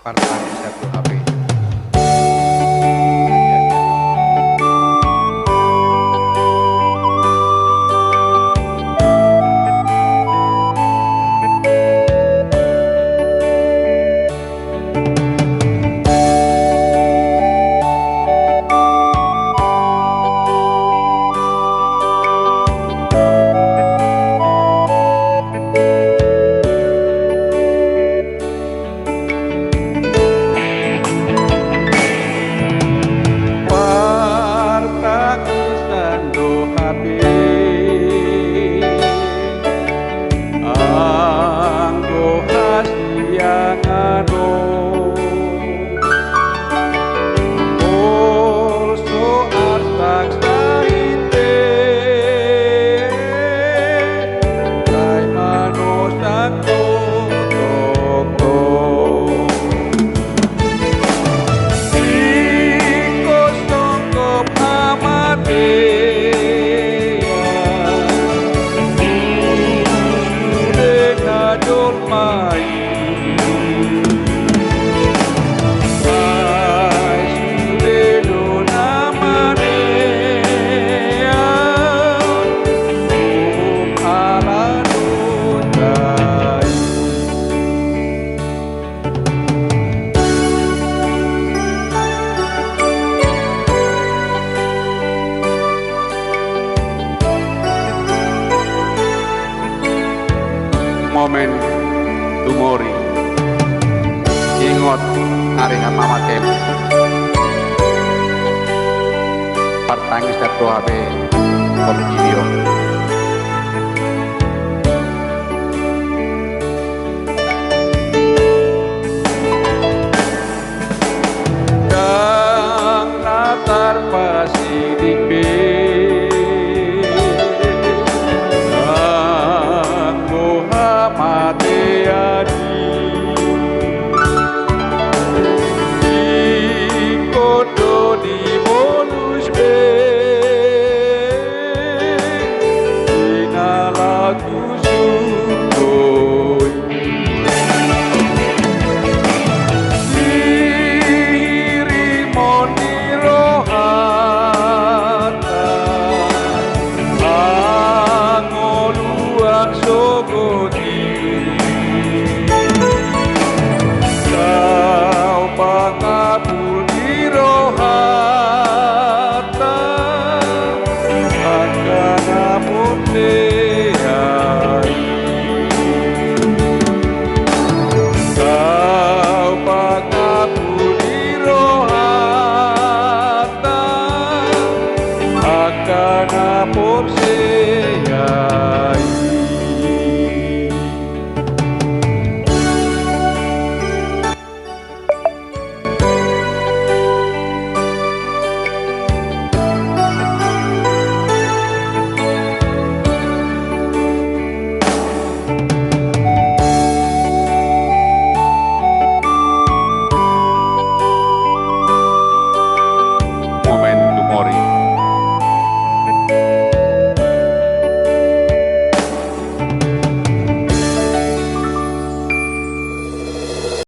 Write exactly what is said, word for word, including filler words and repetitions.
Partangisan do hape. Partangisan do hape anggo hasiangan on. Molo so arsak sahite, sai manosak do tongtong. Ingkon songgop hamatean sude na jolma i. Ai sude do na manean umum ala dosa i. Momen tumori, ingot ari hamamatem. Partangisan do hape portibi on.